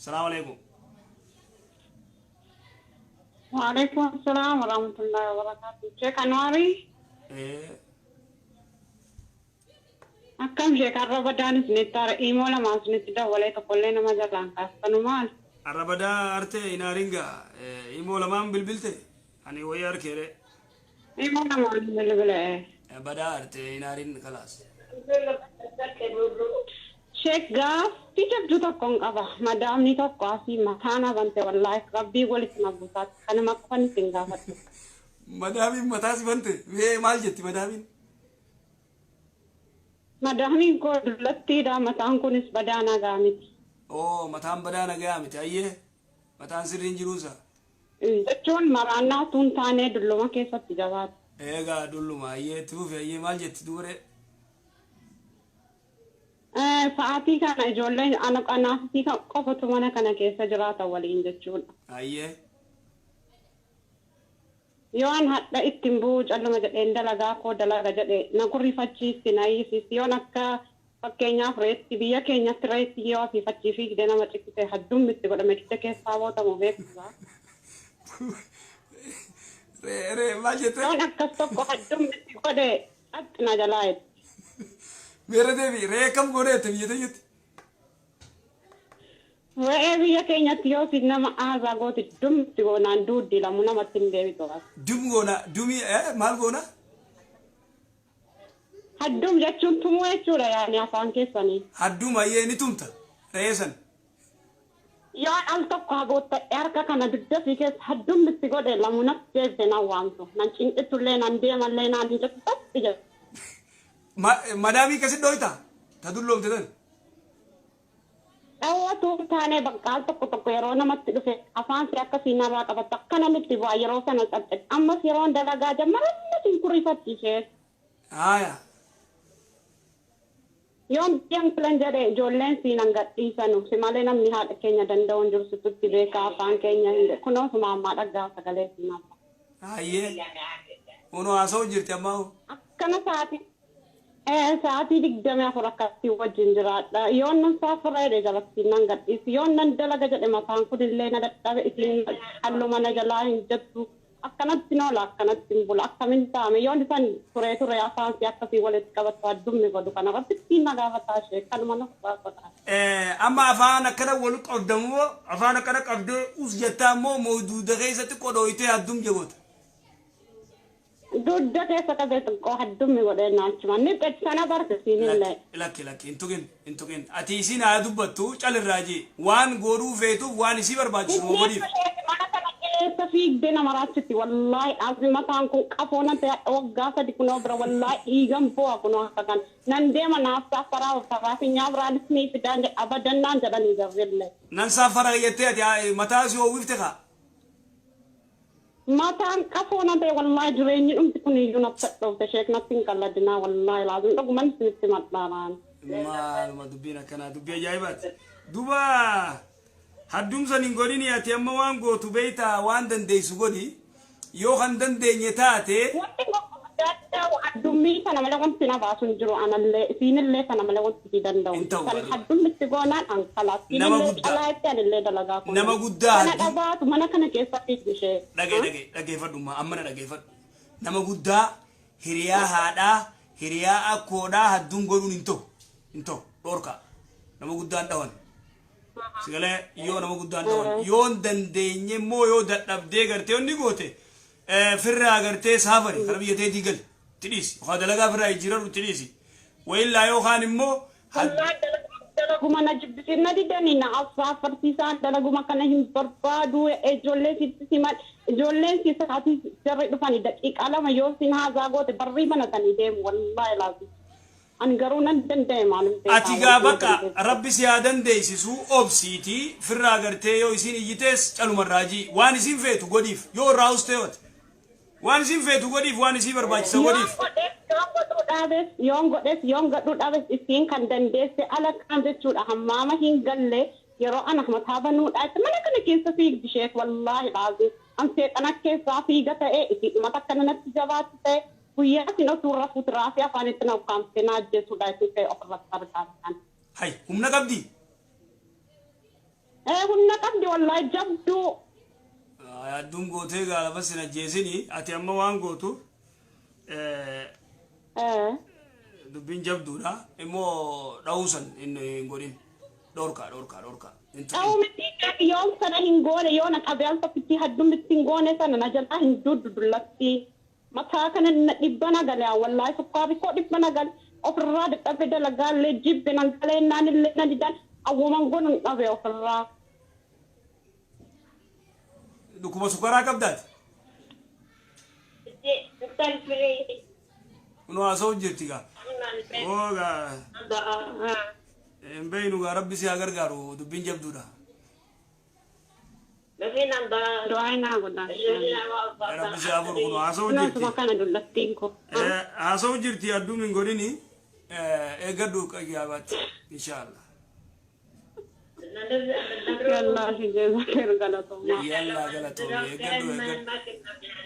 Salaamu alaikum. Waalaikum assalam warahmatullahi wabarakatuh. Sheek Anwaarii. Akkam Sheek, har'a badaan isinitti hara imoo lamaan isinitti dawwalee tokkollee nama jalaan kaastanu maal? Har'a badaa arte hin aaringaa imoo lamaan bilbilte ani wayii harkeere. Imoo lamaan bilbile. Badaa arte hin aarin kalaas. Sheek, gaaffii jabduu tokkoon qaba. Madaamni tokko asii mataa na bante, wallaahi rabbii walitti na buusaatti. Kanuma qofan isin gaafadhu. Madaamiin mataa si bante, mee maal jetti madaamiin? Madaamiin koo dullattiidha, mataan kunis badaa nagaa miti. Oo, mataan badaa nagaa miti, ayyee, mataan sirriin jiruunsa. Jechuun maraannaa tun taanee dulluma keessatti jabaata. Eegaa dulluma, ayyee, itti fufi, ayyee, maal jetti dubaree? Sa'aatii kana ijoolleen ana anaaf isii qofatu mana kana keessa jiraata waliin jechuudha. Ayyee. Yoon hadha ittiin bu'uu calluma jedheen dalagaa koo dalaga jedhe na gurrifachiisti, na iyyisiisti. Yoon akka fakkeenyaaf reetti biyya keenyatti reetti yoo asii fachii fiigdee nama cikkite haddummi itti godhame dugda keessaa bootamu beektuudha. Ree ree maal jette? Yoon akkas tokko haddummi itti godhe xaxxi na jalaa jetti. Meera deebi, ree akkam goone jette biyya teenyatti? Re'ee biyya keenyatti yoo si nama aasaa gooti dumti goonaan duuddi lamu namatti hin deebitu as. Dum goona, dumii maal goona? Haddum jechuun tumuu jechuudha yaani afaan keessanii. Haddum, ayyee, ni tumta re'ee san. Yoon al tokko haboottadhe harka kana dugda fi keessa haddummi itti godhe lamu natti deebite nan waamtu. Nan cinqittullee nan deemallee naan hin jettu, xaphi jedhu. Madaamii akkasi dhooyta ta dulloomte tan. Dhawwatu taanee bakka al tokko tokko yeroo namatti dhufe afaan si akkasii narraa qabattu akka namitti bu'a yeroo sana cabce. Ammas yeroon dalagaa jammara ammas hin kurifatti ishee. Haaya. Yoon biyyan filan jedhe ijoolleen siin gadhiisanu si malee namni haadha keenya danda'u hin jiru, sittutti beekaa afaan keenya hin kunoo suma ammaa dhaggaa sagalee siin amma. Hayyee. Kunoo haasa'u jirti ammaa hoo. Akkana sa'aatii 24 akkatti wajjin jiraadha. Yoon nan saafara jedhe jalatti nan gadhiisi. Yoon nan dalaga jedhe mataan kun illee na dadhabe, isiin halluma na jalaa hin jettu. Akkanatti noola, akkanatti hin bula, akkamin taa'ame? Yoon isan turee ture afaan si akkasii walitti qabattu addummi godhu kana rabbi ittiin na gaafataa ishee kanuma na gaafata. Amma afaan akkana wal qabdamu moo afaan akkana qabdee us jettaa immoo moo duuda keessa xiqqoo dhooytee addum jegoota? Dugda keessa qabee xiqqoo haddummi godhee naachuma ni sana barsiisiinillee. Lakki, lakki, hin tuqin, hin tuqin. Ati isiin haa dubbattu, calirraa jee. Waan godhuu feetuuf waan isii barbaachisu moo godhiif. Mana kana keessa fiigdee nama raachitti, wallaahi dhaabni mataan kun qafoo nan ta'e waggaa 3 kunoo bira, wallaahi dhiigan bu'a kunoo akka kan nan deema naaf saafaraa faraafinyaa biraanis ni fidaan jedha abadannaan jedhanii jarrillee. Nan saafara jettee ati mataa si hoowwifte kaa. Mataan qafoo nan ta'e, wallaahi jireenyi dhumti kun iyyuu natti dhoofte. Sheek, natti hin qalladinaa, wallaahi laazim dhuguman isinitti madhaaraan. Maaluma dubbiin akkanaa, dubbii ajaa'ibaati. Duba haddumsan hin godhini, ati amma waan gootu beeytaa, waan dandeessu godhi. Yoo kan dandeenye taate. Wanti danda'u addummii sana malee wanti na baasu hin jiru, anallee isiinillee sana malee wanti si danda'u Hin ta'u. Kan Baaduu. haddummitti goonaan an kalaas Nama isiinillee guddaa. calaa itti anillee dalagaa kun. Nama guddaa Kana dhabaatu mana kana keessa fiigdi ishee. Dhagee dhagee dhageeffadhu, amma na dhageeffadhu. Nama guddaa, hiriyaa haadhaa, hiriyaa akkoodhaa hadduun godhuun hin ta'u. Hin ta'u, dhoorkaa. Nama guddaan dhawan. Sigalee yoo nama guddaan dhawan. Yoo hin dandeenye immoo, yoo dadhabdee gartee onni goote, firraa gartee saafari kara biyya teetii gali itti dhiisi, yookaan dalagaa firraa jijjiiradhu itti dhiisi. Wayillaa yookaan immoo Wallaahi dalaguma na jibbisiin na didanii na affaafarsiisaan dalaguma kana hin barbaadu. Ijoollee sitti siman, ijoolleen si sa'aatii jarri dhufanii daqiiqaa 2 yoo sin haasaa goote barrii banatanii deemu, wallaahi laazim. Ani garuu nan danda'e maalum beekaa Ati gaa wanti na bakka dandeessisu. Rabbi si haa dandeessisu, obsiiti firraa gartee yoo isiin iyyitees calumarraa jii, waan isiin feetu godhiif, yoo irraa ustee ati waan isiin feetu godhiif, waan isii barbaachisa Yoon godhiif. godhes yoon godhuu dhaabes, yoon godhes yoon godhuu dhaabes, isiin kan dandeesse ala kaan jechuudha. Hammaama hin galle yeroo ana mataa banuudha itti mana kana keessa fiigdi sheek, wallaahi laazim an seexana keessaa fiiga ta'e isii dhumata akkana natti jabaatti ta'e guyyaa isin osoo rafuuti raafii afaan itti na ukkaamsite na ajjeesuudha isin ta'e ofirratti argaa kan. Hay, humna qabdi. Humna qabdi wallaahi jabduu. Adduun gootee gaa lafa sin ajjeesini. Ati amma waan gootu dubbiin jabduudha. Immoo dha'uu san hin godhin. Dhorkaa, dhorkaa, dhorkaa. Hin tuqin. Dha'uu miti, yoon sana hin goone, yoo na qabee al tokkitti hadduu miti hin goone sana na jalaa hin duddu dullatti. Mataa kana na dhibba na gale, wallaahi sukkaarri koo dhibba na gale, ofirraa dadhabe, dalagaallee jibbe, nan galee naan illee na didan, awwaman godhu hin dhabe ofirraa. Dhukkuba sukkaraa qabdaati? Kunoo haasa'u jirti gaa. Oo gaa hin beeynu gaa, Rabbi si haa gargaaru, dubbiin jabduudha. Du'aa naa godhaa. Rabbi si haa furu, kunoo haasa'u jirti. Kunoo kana dullattiin koo. Haasa'u jirti, adduum hin godhini, eeggadhu qayyaabaatti inshaallah. Yallaa shi jeezaa keer, galatoomaa. Yallaa, galatoomi, eeggadhu, eeggadhu.